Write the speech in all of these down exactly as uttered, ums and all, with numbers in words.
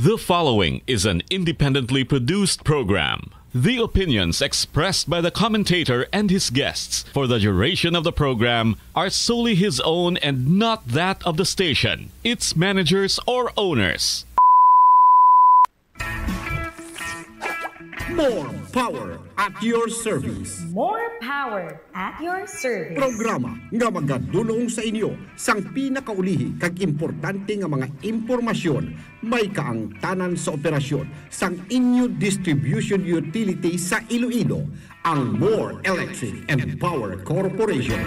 The following is an independently produced program. The opinions expressed by the commentator and his guests for the duration of the program are solely his own and not that of the station, its managers, or owners. More power at your service. More power at your service. Programa nga magadulong sa inyo sang pinakaulihi kag importante nga mga impormasyon may kaangtanan sa operasyon sang inyo distribution utility sa Iloilo, ang More Electric and Power Corporation.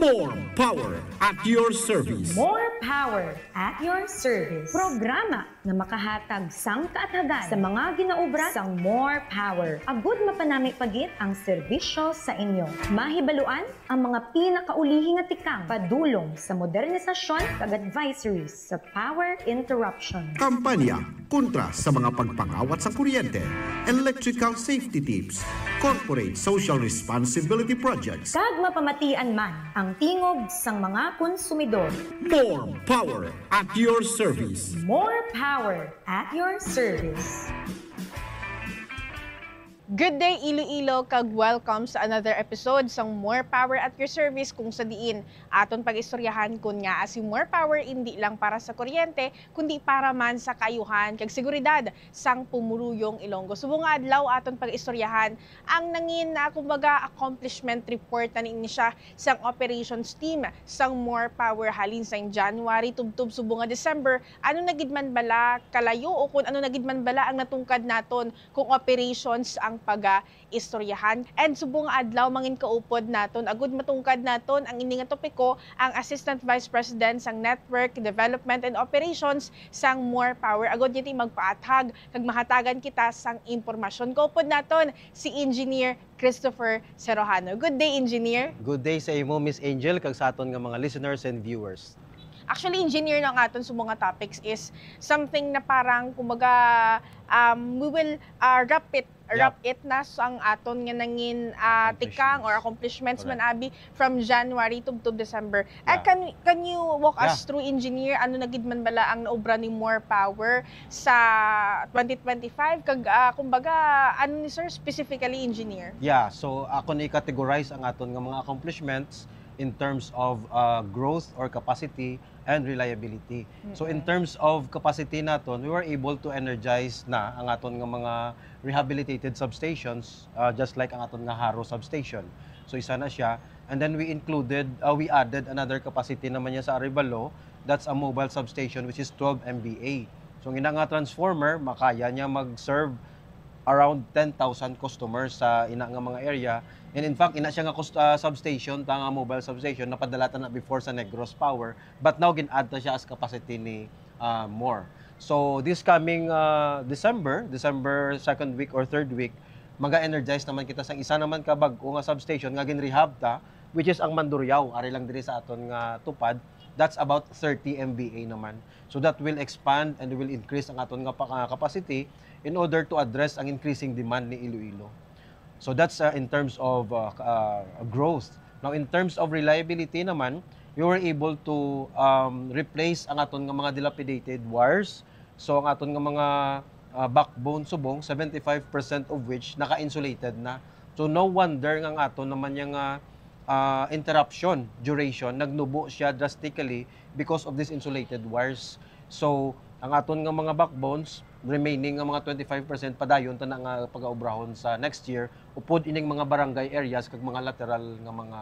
More power at your service. More power at your service. Programa nga makahatag sang kaathagan sa mga ginaobra sang More Power. Agud mapanami pa gid ang serbisyo sa inyo. Mahibaluan ang mga pinakaulihi nga tikang padulong sa modernisasyon kag advisories sa power interruption. Kampanya kontra sa mga pagpangawat sa kuryente, electrical safety tips, corporate social responsibility projects. Kag mapamatian man ang tingog sang mga konsumidor. More power at your service. More power at your service. Good day, Iloilo, kag welcome sa another episode sang More Power at Your Service, kung sa diin aton pag-istoryahan kon ngaa si More Power indi lang para sa kuryente, kundi para man sa kaayuhan kag seguridad sang pumuluyong Ilonggo. Subong nga adlaw aton pag-istoryahan ang nangin, ah, kumbaga, accomplishment report na niini siya sang operations team sang More Power halin sang January tubtob subong nga December. Ano na gid man bala kalayo o kung ano na gid man bala ang natungkad naton kung operations ang paga-istoryahan. And subong nga adlaw, mangin kaupod naton, agud matungkad naton ang ini nga topiko, ang Assistant Vice President sang Network Development and Operations sang More Power. Agud gid magpaathag kag mahatagan kita sang impormasyon. Kaupod naton si Engineer Christopher Serojano. Good day, Engineer. Good day sa imo, Miss Angel, kag sa aton nga mga listeners and viewers. Actually, Engineer, no, ang aton subong nga topics is something na parang, kumbaga, um, we will, uh, wrap it, wrap Yep. it na sa ang aton nga nangin, uh, tikang or accomplishments man, Correct. Abi, from January to, to December. Uh, Yeah. can, can you walk us Yeah. through, Engineer, ano na gid man bala ang naobra ni More Power sa twenty twenty-five? Kag, uh, kumbaga, ano ni, sir, specifically, Engineer? Yeah, so ako na i-categorize ang aton nga mga accomplishments in terms of uh, growth or capacity and reliability. So in terms of capacity naton, we were able to energize na ang aton nga mga rehabilitated substations, uh, just like ang aton nga Jaro substation. So isa na siya. And then we included, uh, we added another capacity naman niya sa Arevalo. That's a mobile substation, which is twelve M V A. So ang ina nga transformer, makaya niya mag-serve around ten thousand customers sa ina nga mga area. And in fact, ina siya nga cus-, ah, substation, ta nga mobile substation, napadala ta na before sa Negros Power, but now gin-add ta siya as capacity ni, ah, More. So this coming, ah, December, December second week or third week, maga-energize naman kita sang isa naman ka bag-o nga substation nga gin-rehab ta, which is ang Mandurriao, ari lang diri sa aton nga tupad. That's about thirty M V A naman. So that will expand and will increase ang aton nga pa-, ah, capacity in order to address ang increasing demand ni Iloilo. So that's, uh, in terms of, uh, uh, growth. Now, in terms of reliability naman, we were able to, um, replace ang aton nga mga dilapidated wires. So ang aton nga mga, uh, backbone subong, seventy-five percent of which naka-insulated na. So no wonder nga ang aton naman niya nga, uh, interruption duration nagnubo siya drastically because of these insulated wires. So ang aton nga mga backbones, remaining nga mga twenty-five percent, padayon ta na nga pagaobrahon sa next year, upod ining mga barangay areas kag mga lateral nga mga,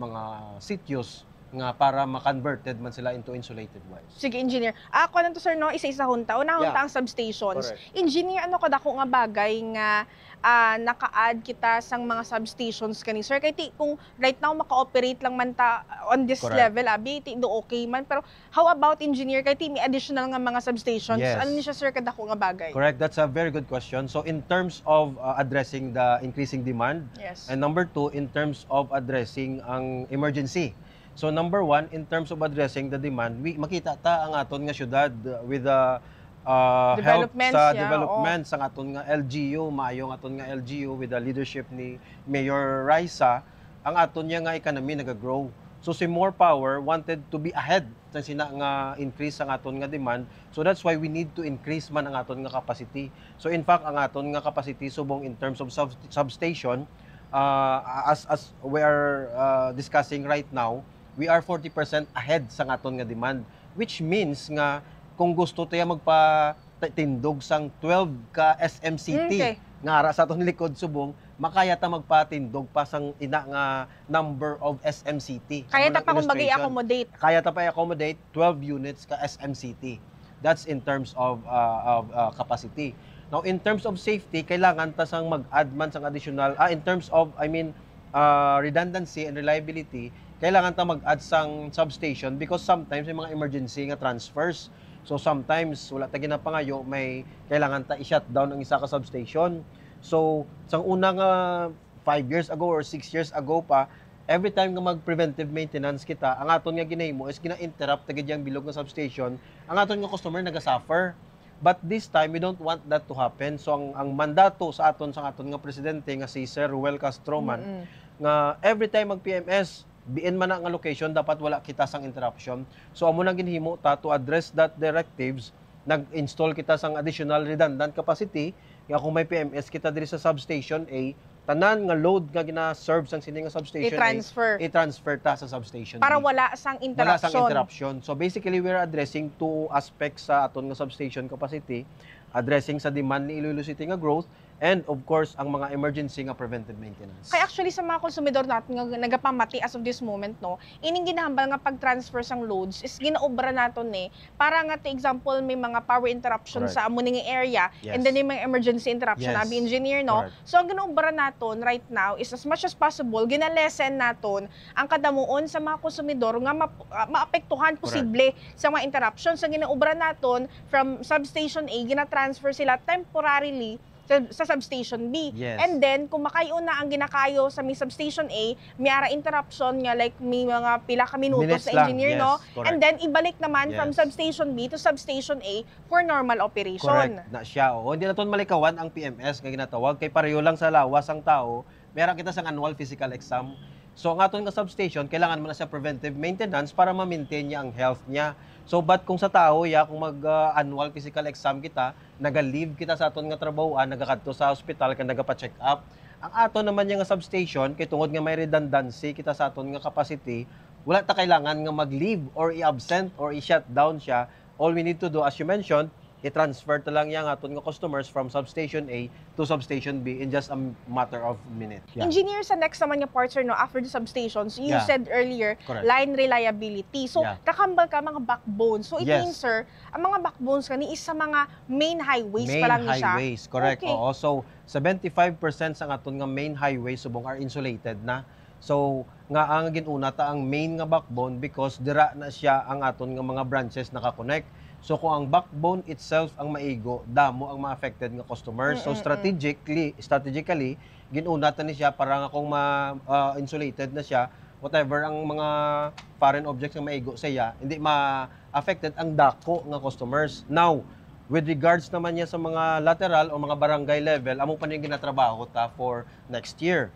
mga sityos nga para ma-converted man sila into insulated wires. Sige, Engineer. Ah, kuwan to, sir, no? Isa-isahon ta. Unahon Yeah. ta ang substations. Correct. Engineer, ano kadako nga bagay nga, ah, naka-add kita sang mga substations kani, sir? Kay ti, kung right now maka-operate lang man ta on this Correct. level, abi, ti do okay man. Pero how about, Engineer? Kay ti may additional nga mga substations. Yes. Ano ni siya, sir, kadako nga bagay? Correct. That's a very good question. So in terms of, uh, addressing the increasing demand, Yes. and number two, in terms of addressing ang emergency. So number one, in terms of addressing the demand, we, makita ta ang aton nga syudad, uh, with the, uh, help Developments, sa yeah, development sa aton nga L G U, maayo ang aton nga L G U with the leadership ni Mayor Raisa, ang aton niya nga economy nagagrow. So si More Power wanted to be ahead sa sina nga increase sa aton nga demand. So that's why we need to increase man ang aton nga capacity. So in fact, ang aton nga capacity subong in terms of sub- substation, uh, as as we are uh, discussing right now, we are forty percent ahead sa aton nga demand, which means nga kung gusto tayo magpa ta-, tindog sang twelve ka S M City Okay. nga ara sa aton likod subong, makaya ta magpatindog pa sang ina nga number of S M City. Kaya Amo ta nang pa, kumbaga, illustration. I-accommodate. Kaya ta pa i-accommodate twelve units ka S M City. That's in terms of, uh, of, uh, capacity. Now, in terms of safety, kailangan ta sang mag-add man sang additional, ah, in terms of, I mean, uh, redundancy and reliability, kailangan ta mag-add sang substation because sometimes may mga emergency nga transfers. So sometimes wala ta ginapangayo, may kailangan ta i-shutdown ang isa ka substation. So sang una nga five years ago or six years ago pa, every time nga mag-preventive maintenance kita, ang aton nga ginahimo is gina-interrupt ta gid yang bilog nga substation, ang aton nga customer naga-suffer. But this time, we don't want that to happen. So ang, ang mandato sa aton, sa aton nga presidente nga si Sir Ruel Castro man, Mm-mm. nga every time mag-P M S, biin man na nga location, dapat wala kita sang interruption. So amo nang ginhimo ta to address that directives. Nag-install kita sang additional redundant capacity nga kung may P M S kita diri sa substation A, tanan nga load nga gina-serve sang sini nga substation A, I-transfer. I-transfer ta sa substation Para B. Wala sang Wala sang interruption. Interruption. So basically, we're addressing two aspects sa aton nga substation capacity, addressing sa demand ni Iloilo City nga growth, and of course, ang mga emergency nga preventive maintenance. Kay actually, sa mga konsumidor naton nga nagapamati as of this moment, no, ining ginahambal nga pag-transfer sang loads is ginaobra naton ni para nga, to example, may mga power interruption Correct. Sa amo ning area, Yes. and then may mga emergency interruption, Yes. abi engineer, no? Correct. So ang ginaobra naton right now is, as much as possible, ginalesen naton ang kadamuon sa mga konsumidor nga ma-, ah, maapektuhan Correct. posible sa mga interruption. Sa ginaobra naton, from substation A, gina-transfer sila temporarily sa, sa substation B. Yes. And then, kung makayo na ang ginakayo sa may substation A, may ara interruption nga, like, may mga pila ka minutos Minutes sa lang, engineer, yes, no? Correct. And then, ibalik naman from Yes. substation B to substation A for normal operation. Correct na siya, oo. Hindi naton malikawan ang P M S nga ginatawag, kay pareho lang sa lawas ang tao, may ara kita sang annual physical exam. So, ang aton nga substation, kailangan man na siya preventive maintenance para ma-maintain niya ang health niya. So, but kung sa tao, ya, kung mag, ah, annual physical exam kita, naga-leave kita sa aton nga trabahoan, nagakadto sa hospital, kag nagapa-check up. Ang aton naman niya nga substation, kay tungod nga may redundancy kita sa aton nga capacity, wala ta kailangan nga mag-leave or i-absent or i-shutdown siya. All we need to do, as you mentioned, i-transfer ta lang yang aton nga customers from substation A to substation B in just a matter of minute. Yeah. Engineer, sa next naman nga part, sir, no, after the substations, you Yeah. said earlier, Correct. line reliability. So, Yeah. kakambal ka mga backbone. So, it Yes. means, sir, ang mga backbones kani is sa mga main highways Main pa lang ni siya. highways, correct. Okay. Oo. So, seventy-five percent sa aton nga main highway subong are insulated na. So, nga ang ginuna ta ang main nga backbone because dira na siya ang aton nga mga branches naka-connect. So, kung ang backbone itself ang maigo, damo ang ma-affected nga customers. So, Mm, mm, mm. strategically, strategically, ginuna ta ni siya para nga kung ma-, ah, insulated na siya, whatever ang mga foreign objects nga maigo sa iya, hindi ma-affected ang dako nga customers. Now, with regards naman niya sa mga lateral o mga barangay level, amo pa ning ginatrabaho ta for next year.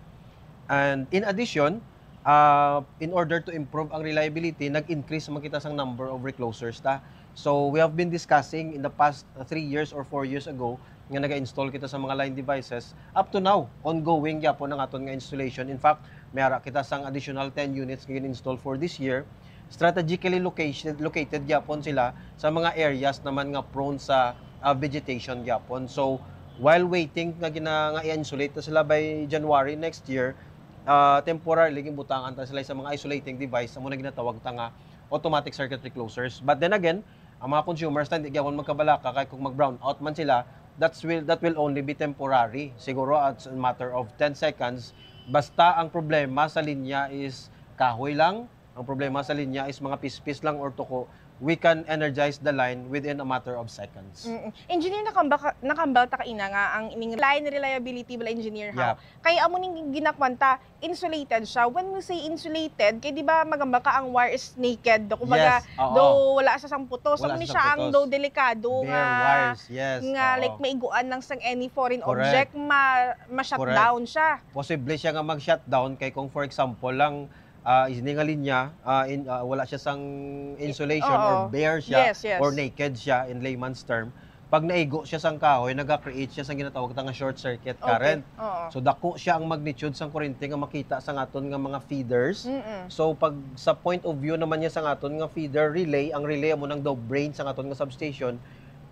And in addition, ah, in order to improve ang reliability, nag-increase man kita sang number of reclosers ta. So, we have been discussing in the past, uh, three years or four years ago nga naga-install kita sa mga line devices. Up to now, ongoing gyapon ang aton nga installation. In fact, may ara kita sang additional ten units nga gin-install for this year. Strategically location, located gyapon sila sa mga areas naman nga prone sa, ah, vegetation gyapon. So, while waiting nga gina-, nga i-insulate na sila by January next year, ah, temporarily ginbutangan ta sila sa mga isolating device, amo na ginatawag ta nga automatic circuit reclosers. But then again, ang mga consumers ta hindi gyapon magkabalaka kay kung mag-brown out man sila, that's will, that will only be temporary. Siguro it's a matter of ten seconds. Basta ang problema sa linya is kahoy lang, ang problema sa linya is mga pispis lang or tuko, we can energize the line within a matter of seconds. Mm-mm. Engineer, nakambal ka, nakambal ta kaina nga ang ining line reliability bala, engineer, ha? Yeah. Kay amo ning ginakwanta, insulated siya. When we say insulated, kay di ba magamba ka ang wire is naked, do, kumbaga, Yes, oo. do wala sa sang putos. So, Wala ni sa siya ang putos. do delikado Bare nga, wires, yes, nga, oo. like, maiguan lang sang any foreign Correct. object, ma-, ma-shutdown Correct. siya. Posible siya nga mag-shutdown kay kung, for example, lang, Ah, ini nga linya, ah, in, ah, wala siya sang insulation or Oo. bare siya Yes, yes. or naked siya in layman's term. Pag naigo siya sang kahoy, naga-create siya sang ginatawag ta nga short circuit Okay. current. Oo. So dako siya ang magnitude sang kuryente nga makita sang aton nga mga feeders. Mm-mm. So pag sa point of view naman niya sang aton nga feeder relay, ang relay amo nang daw brain sang aton nga substation.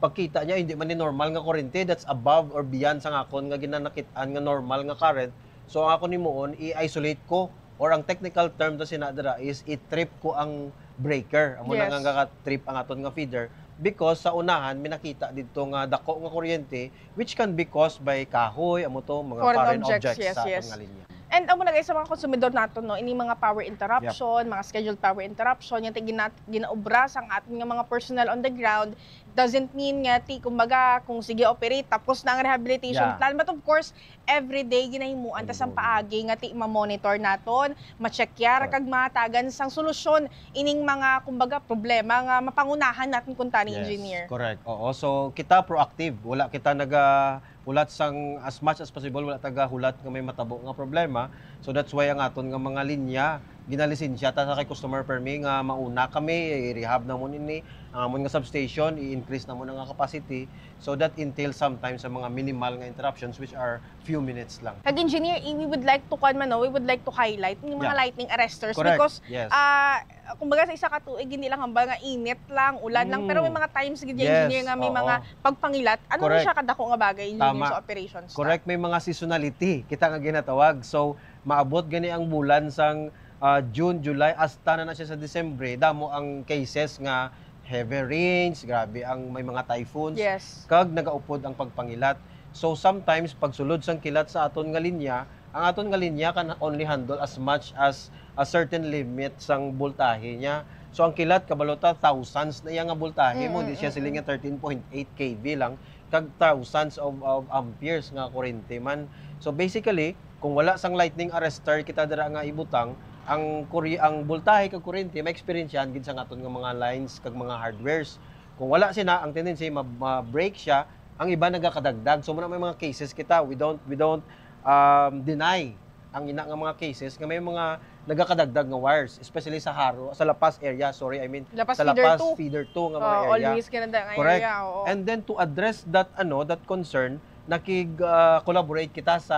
Pagkita niya, hindi man ni normal nga kuryente, that's above or beyond sang akon nga ginanakit-an nga normal nga current. So ang akon himuon, i-isolate ko, or ang technical term ta sina dira is i-trip ko ang breaker. Amo na Yes. nga nga-trip ang aton nga feeder because sa unahan may nakita didto nga dako nga kuryente which can be caused by kahoy, amo to, mga Foreign foreign objects, objects, yes, sa yes. aton nga linya. And amo na, guys, sa mga konsumidor naton, no, ini mga power interruption, mga scheduled power interruption, yan tay gina-, ginaobra sang aton nga mga personnel on the ground. Doesn't mean nga ti, kumbaga, kung sige operate, tapos na ang rehabilitation Yeah. plan. But of course, every day ginahimuan ta sang Ongoing. paagi nga ti ma-monitor naton, ma-check yara, Correct. kag mahatagan sang solusyon ining mga, kumbaga, problema nga mapangunahan naton kuntani, Yes, engineer. Correct. Oo. So kita proactive. Wala kita nagahulat sang as much as possible, wala ta gahulat nga may matabo nga problema. So that's why ang aton nga mga linya ginalisensya ta sa kay customer permi nga mauna kami, i-rehab namon ini, ang amon nga substation, i-increase namon ang capacity. So that entails sometimes sa mga minimal nga interruptions which are few minutes lang. Kag engineer, i-, we would like to, kuwan man, no, we would like to highlight yung mga Yeah. lightning arresters Correct. because Yes. ah kumbaga sa isa ka tuig hindi lang hambal nga init lang, ulan lang, Mm. pero may mga times gid, Yes, engineer, nga may oo. mga pagpangilat. Ano Correct. Siya kadako nga bagay, engineer, Tama. Sa operations ta? Correct, may mga seasonality kita nga ginatawag. So maabot gani ang bulan sang ah, June, July, hasta na na siya sa Disyembre, damo ang cases nga heavy rains, grabe ang may mga typhoons, Yes. kag nagaupod ang pagpangilat. So sometimes pagsulod sang kilat sa aton nga linya, ang aton nga linya can only handle as much as a certain limit sang voltahe niya. So ang kilat, kabalo ta, thousands na iya nga voltahe mo, Mm, di siya mm, siling mm. Nga thirteen point eight K V lang, kag thousands of, of amperes nga kurente man. So basically, kung wala sang lightning arrestor kita dira nga ibutang, ang kuri-, ang voltahe kag kurente ma-experiensyahan gid sa aton nga mga lines kag mga hardwares. Kung wala sina, ang tendency ma-, ma-break siya, ang iba nagakadagdag. So muna may mga cases kita, we don't, we don't um, deny ang ina nga mga cases nga may mga nagakadagdag nga wires, especially sa Jaro, sa La Paz area, sorry, I mean La Paz sa La feeder Paz two. feeder two nga mga Oh, area. Always ka na nga Correct. Area, oo. And then to address that ano, that concern, nakig ah, collaborate kita sa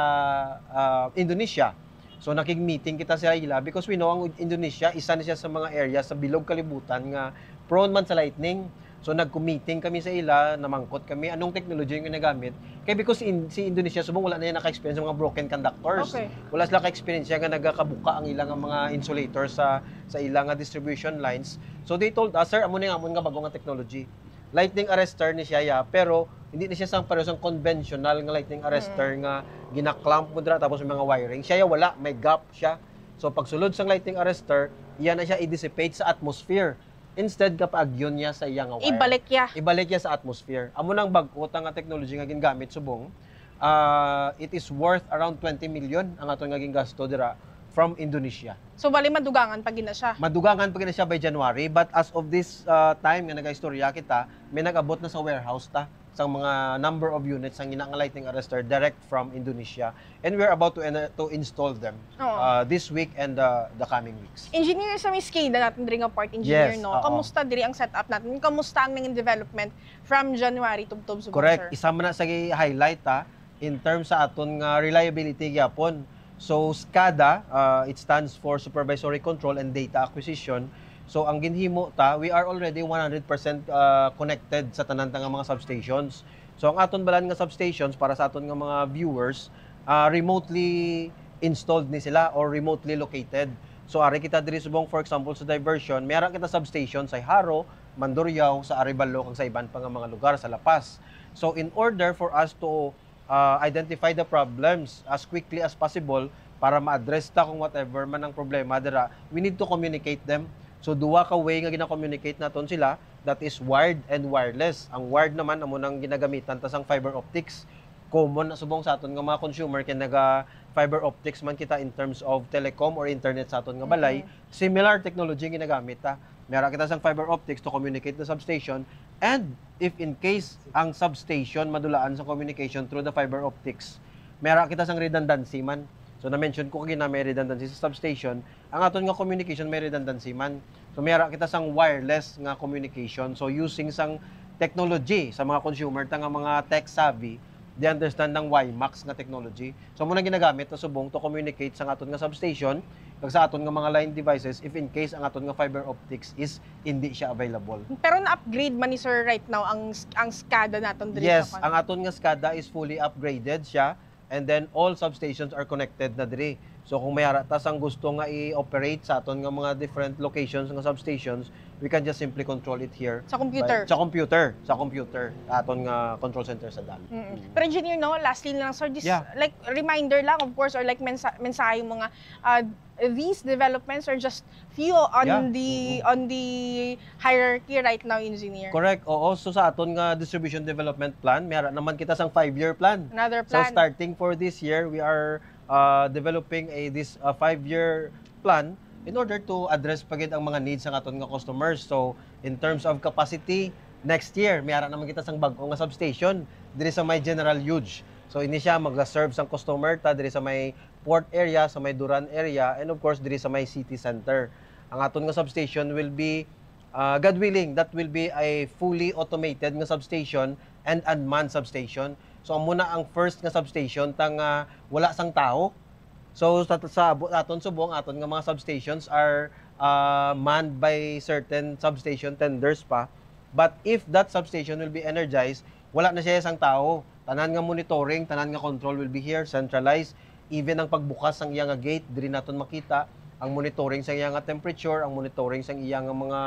ah, Indonesia. So nakig-meeting kita sa ila because we know ang Indonesia isa ni siya sa mga area sa bilog kalibutan nga prone man sa lightning. So nag-meeting kami sa ila, namangkot kami anong technology yung ginagamit. Kay because in, si Indonesia subong wala na yan naka-experience sa mga broken conductors. Okay. Wala sila ka-experience nga nagakabuka ang ilang mga insulator sa sa ilang nga distribution lines. So they told us, "Sir, amo ni nga amon nga bago nga technology. Lightning arrestor ni siya, ya, pero hindi ni siya sang pareho sang conventional nga lightning arrestor nga gina-clamp mo dira tapos may mga wiring. Siya, ya, wala, may gap siya. So pagsulod sang lightning arrestor, iya na siya i-dissipate sa atmosphere. Instead ka paagyon niya sa iya nga wire. Ibalik ya. Ibalik niya sa atmosphere. Amo nang bag-o ta nga technology nga gingamit subong. Ah, it is worth around twenty million ang aton nga gingasto dira from Indonesia. So bali madugangan pa gina siya. Madugangan pa gina siya by January, but as of this uh, time nga nagaistorya kita, may nag-abot na sa warehouse ta sang mga number of units ang ina nga lightning arrestor direct from Indonesia, and we're about to en- to install them Oo. uh, this week and uh, the coming weeks. Engineer, sa may SCADA natin diri nga part, engineer, Yes, no? Oo. Kamusta diri ang setup natin? Kamusta ang nangin development from January tubtob subong, Correct. Sir? Isa man na sa highlight ha, in terms sa aton nga reliability gyapon. So SCADA, uh, it stands for Supervisory Control and Data Acquisition. So ang ginhimo ta, we are already one hundred percent uh, connected sa tanan ta nga mga substations. So ang aton balan nga substations para sa aton nga mga viewers, uh, remotely installed ni sila or remotely located. So ari kita diri subong, for example, sa diversion, may ara kita substation sa Jaro, Mandurriao, sa Arevalo, kag sa iban pa nga mga lugar sa La Paz. So in order for us to uh, identify the problems as quickly as possible para ma-address ta kung whatever man ang problema dira, we need to communicate them. So duha ka way nga gina-communicate naton sila, that is wired and wireless. Ang wired naman amo nang ginagamitan ta sang fiber optics. Common na subong sa aton nga mga consumer kay naga fiber optics man kita in terms of telecom or internet sa aton nga balay. Similar technology ang ginagamit ta. May ara kita sang fiber optics to communicate the substation, and if in case ang substation madulaan sa communication through the fiber optics, may ara kita sang redundancy man. So, na-mention ko kagina may redundancy sa substation. Ang aton nga communication may redundancy man. So, may ara kita sang wireless nga communication. So, using sang technology sa mga consumer ta nga mga tech savvy, they understand ang WiMAX nga technology. So, amo na ginagamit na subong to communicate sa aton nga substation kag sa aton nga mga line devices if in case ang aton nga fiber optics is hindi siya available. Pero na-upgrade man ni sir right now ang ang SCADA naton diri Yes, sa ang aton nga SCADA is fully upgraded siya, and then all substations are connected na diri. So kung may ara ta sang gusto nga i-operate sa aton nga mga different locations nga substations, we can just simply control it here. Sa computer. By- sa computer, sa computer, aton nga control center sa DALAN. Mm. Pero engineer, no, lastly na lang, sir, this, Yeah. like, reminder lang, of course, or like mensa- mensahe mo nga, uh, these developments are just few on Yeah. the Mm-hmm. on the hierarchy right now, engineer. Correct. Oo. So sa aton nga distribution development plan, may ara naman kita sang five-year plan. Another So plan. Starting for this year, we are uh, developing a this uh, five-year plan in order to address pa gid ang mga needs sa aton nga customers. So in terms of capacity, next year may ara naman kita sang bag-o nga substation diri sa may General Huge. So ini siya mag-serve sang customer ta diri sa may port area, sa may Duran area, and of course diri sa may city center. Ang aton nga substation will be, uh, God willing, that will be a fully automated nga substation and unmanned substation. So amo na ang first nga substation ta nga wala sang tawo. So sa, sa abo- aton subong, aton nga mga substations are uh, manned by certain substation tenders pa. But if that substation will be energized, wala na siya sang tawo. Tanan nga monitoring, tanan nga control will be here, centralized. Even ang pagbukas sang iya nga gate, diri naton makita ang monitoring sa iya nga temperature, ang monitoring sa iya nga mga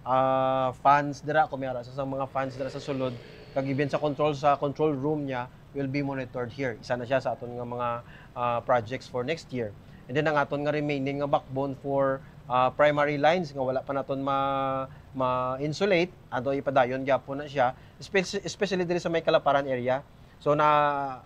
ah, fans dira, kung may ara sa mga fans dira sa sulod, kag even sa control sa control room niya will be monitored here. Isa na siya sa aton nga mga ah, projects for next year. And then ang aton nga remaining nga backbone for ah, primary lines nga wala pa naton ma ma-insulate, ato ipadayon gyapon na siya, especially, especially diri sa may Kalaparan area. So na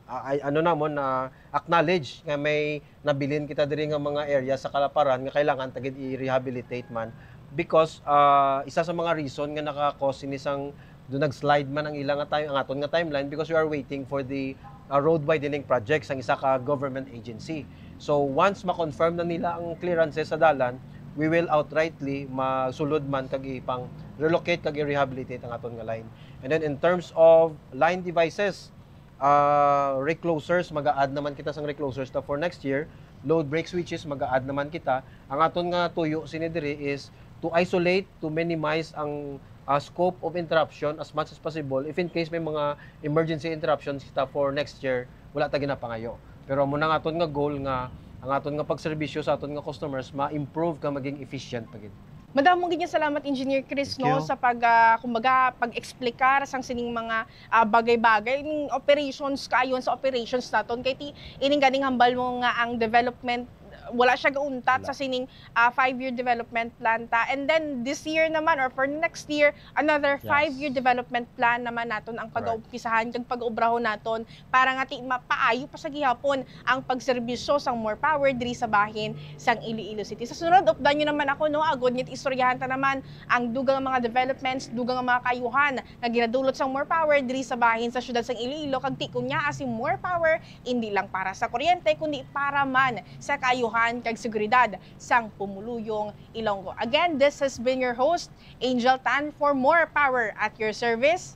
ah, ay, ano namon na acknowledge nga may nabilin kita diri nga mga area sa Kalaparan nga kailangan ta gid i-rehabilitate man because ah, isa sa mga reason nga naka-cause sini sang do nag-slide man ang ila nga time ang aton nga timeline because we are waiting for the ah, road widening project sang isa ka government agency. So once ma-confirm na nila ang clearances sa dalan, we will outrightly masulod man kag ipang relocate kag i-rehabilitate ang aton nga line. And then in terms of line devices, ah, reclosers, mag-a-add naman kita sang reclosers ta for next year. Load break switches, mag-a-add naman kita. Ang aton nga tuyo sini diri is to isolate, to minimize ang ah, scope of interruption as much as possible. If in case may mga emergency interruptions kita for next year, wala ta ginapangayo. Pero amo na nga aton nga goal nga ang aton nga pagserbisyo sa aton nga customers ma-improve ka maging efficient pa gid. Madamo gid nga salamat, Engineer Chris, Thank no, you. sa pag ah, kumbaga pag-explicar sang sining mga ah, bagay-bagay, ining operations, kaayon sa operations naton kay ti ining ganing hambal mo nga ang development wala siya gauntat Wala. Sa sining ah, five-year development plan ta. And then this year naman or for next year, another Yes. five-year development plan naman naton ang Correct. pag-umpisahan kag pag-obrahon naton para nga ti mapaayo pa sa gihapon ang pagserbisyo sang More Power diri sa bahin sang Iloilo City. Sa sunod, updan nyo naman ako, no, agod nga istoryahan ta naman ang dugang mga developments, dugang mga kaayuhan nga ginadulot sang More Power diri sa bahin sa siyudad sang Iloilo, kag ti kon nia si More Power indi lang para sa kuryente kundi para man sa kaayuhan kag seguridad sang pumuluyong Ilonggo. Again, this has been your host, Angel Tan, for More Power at your service.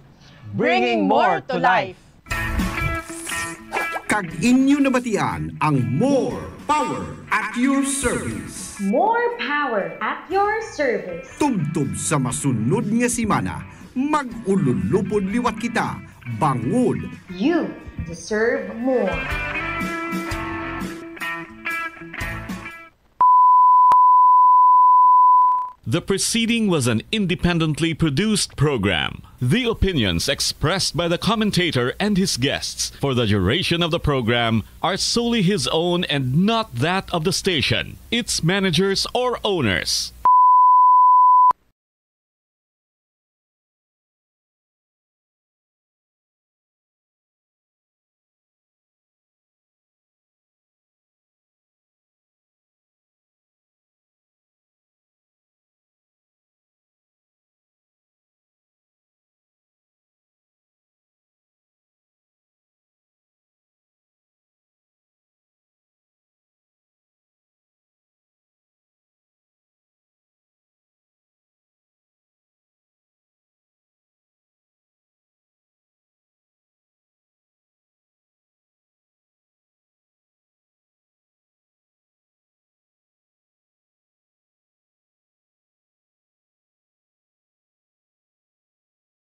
Bringing more to life. Kag inyo nabatian ang More Power at your service. More power at your service. Tubtob sa masunod nga semana, mag-ululupod liwat kita, bangod You deserve more. The preceding was an independently produced program. The opinions expressed by the commentator and his guests for the duration of the program are solely his own and not that of the station, its managers, or owners.